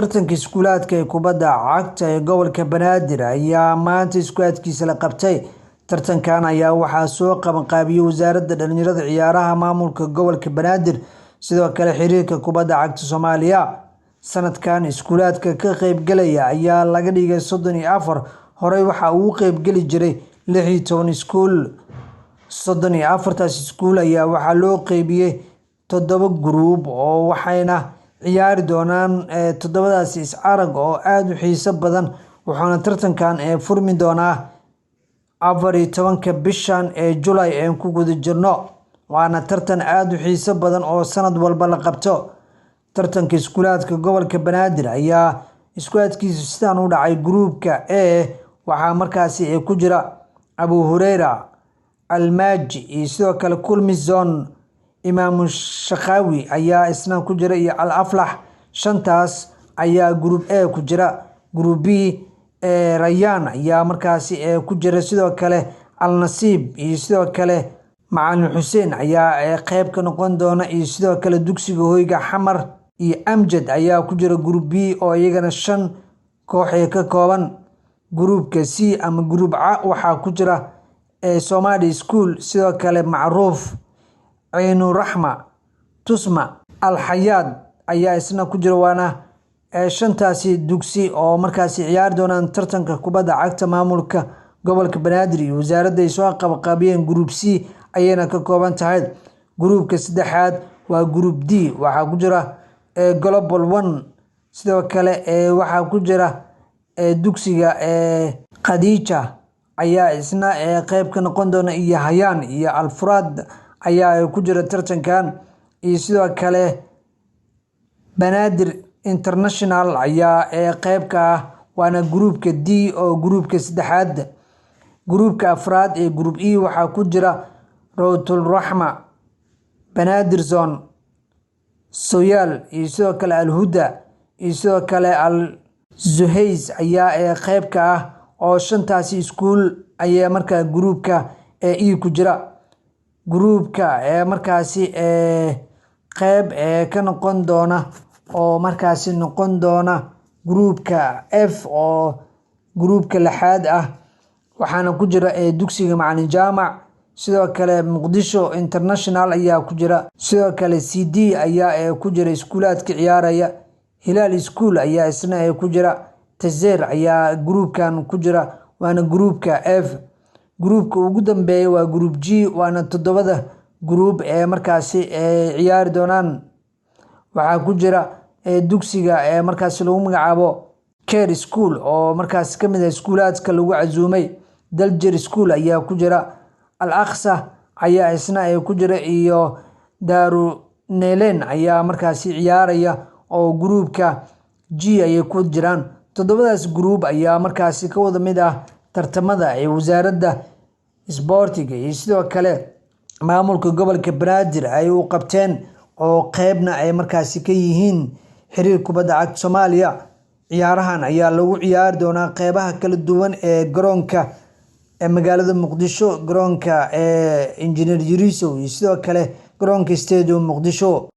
Tartanka iskuulaadka ee kubadda cagta ee gobolka Banaadir ayaa maanta iskuadkiisa la qabtay. Tartankan ayaa waxaa soo qabanqaabiyay Wasaaradda Dhalinyarada, Ciyaaraha, Maamulka Gobolka Banaadir, sidoo kale xiriirka kubadda cagta Soomaaliya. Sanadkan iskuulaadka ka qaybgalaya ayaa laga dhigay 34. Horey waxaa uga qaybgeli jiray 16 iskuul. 34-taas iskuul ayaa waxaa loo qeybiyay toddoba group oo waxayna ciyaari doonaan toddobadaasi is arag oo aad u xiiso badan, wuxuuna tartankan furmi doonaa 14-ka bishan ee Julay een ku guda jirno, waana tartan aad u xiiso badan oo sanad walba la qabto. Tartanka iskuulaadka gobolka Banaadir ayaa isku adkiisu sidaan u dhacay. Gruubka A waxaa markaasi ku jira Abu Hureyra, Almaaji iyo sidoo kale Kulmis Zone. Imaamu Shakaawi ayaa isna ku jira iyo Al Aflax. Shantaas ayaa group A ku jira. Group B, Rayaan ayaa markaasi ku jira, sidoo kale Al Nasiib iyo sidoo kale Macalin Xuseen ayaa qeyb ka noqon doona, iyo sidoo kale dugsiga Hoyga Xamar iyo Amjad ayaa ku jira group B oo iyagana shan koox ee ka kooban. Gruupka C ama group C waxaa ku jira Somali School, sidoo kale Macruuf, Caynu Raxma, Tusma, Al Xayaad ayaa isna ku jira, waana shantaasi dugsi oo markaasi ciyaari doonaan tartanka kubadda cagta. Maamulka gobolka Banaadir iyo wasaaradda ay soo qabanqaabiyeen group C ayayna ka kooban tahay. Gruupka saddexaad waa group D, waxaa ku jira Global One, sidoo kale waxaa ku jira dugsiga Khadiija ayaa isna qeyb ka noqon doona, iyo Hayaan iyo Alfuraad ayaa ku jira tartankan, iyo sidoo kale Banaadir International ayaa qeyb ka ah, waana gruupka D oo gruupka saddexaad. Gruupka afraad ee group E waxaa ku jira Rawtul Raxma, Banaadir Zone, Soyaal iyo sidoo kale Al Huda iyo sidoo kale Al Zuhays ayaa qeyb ka ah, oo shantaasi iskuul ayaa markaa gruupka E ku jira. Gruupka ee markaasi qeyb ka noqon doona oo markaasi noqon doona gruupka F oo gruupka lixaad ah, waxaana ku jira dugsiga Macalin Jaamac, sidoo kale Muqdisho International ayaa ku jira, sidoo kale C D ayaa ku jira iskuulaadka ciyaaraya, Hilaal School ayaa isna ku jira, Tazeer ayaa gruupkan ku jira, waana gruupka F. Gruupka ugu dambeeya waa group G, waana toddobada gruub ee markaasi ciyaari doonaan. Waxaa ku jira dugsiga ee markaasi lagu magacaabo Care School oo markaasi kamid ah iskuulaadka lagu casuumay, Daljir School ayaa ku jira, Al Aqsa ayaa isna ku jira iyo Daaru Nelen ayaa markaasi ciyaaraya oo gruupka G ayay ku jiraan. Toddobadaas gruub ayaa markaasi ka wada mid ah tartamada ee wasaaradda isboortiga iyo sidoo kale maamulka gobolka Banaadir ay u qabteen, oo qeybna ay markaasi ka yihiin xiriir kubadda cagta Soomaaliya. Ciyaarahan ayaa lagu ciyaari doonaa qeybaha kala duwan ee garoonka ee magaalada Muqdisho, garoonka ee Injineer Yariisow iyo sidoo kale garoonka Stadium Muqdisho.